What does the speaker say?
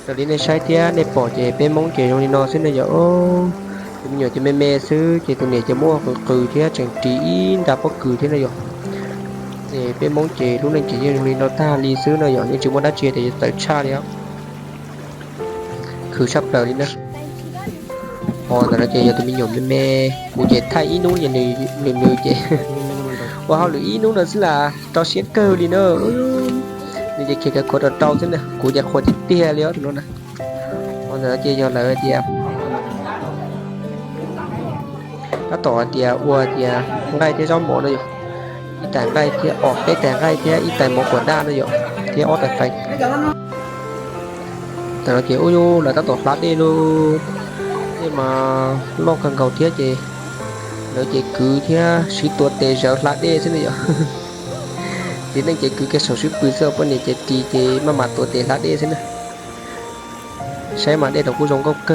Raws li nej saib thiab nej pom ces peb Hmoob ces zoo li no xwb na yom. Tus me nyuam ces me me xwb ces tus niam ces muaj qws qws thiab tseem ris ib nra pob kws thiab na yom. Es peb Hmoob ces lub neej ces yeej zoo li no tag li xwb na yom, yeej tsis muaj dab tsi tias yuav txawv tshaj li. Khwv tshaj plaws li na. Ho ntawm no ces yog tus me nyuam me me, kuv ces thaij ib hnub ces nws nws ces ua hauj lwm ib hnub no xwb las rau siab kawg li na. Nws ces khiav khiav qhuav rau rau xwb na, kuv ces qhuav tiag tiag li os tus no na. Ho ntawm no ces yog lawv tias tab tom hais tias ua tias nqaij thiab zaub mov no yom. Ib tais nqaij thiab, os, peb tais nqaij thiab ib tais mov quas daj no yom, thiab ob tais fais. Tam no ces ub, lawv tab tom hlab dej lauj. Dej mas loj kawg nkaus thiab ces lawv ces kwv thiab sib tuav tes zawv hlab dej xwb na yom. Txiv neej ces kwv kiag saum sib pw xwb, poj niam ces ris ces maj mam tuav tes hlab dej xwb na. Saib mas dej rau kuj zoo nkauj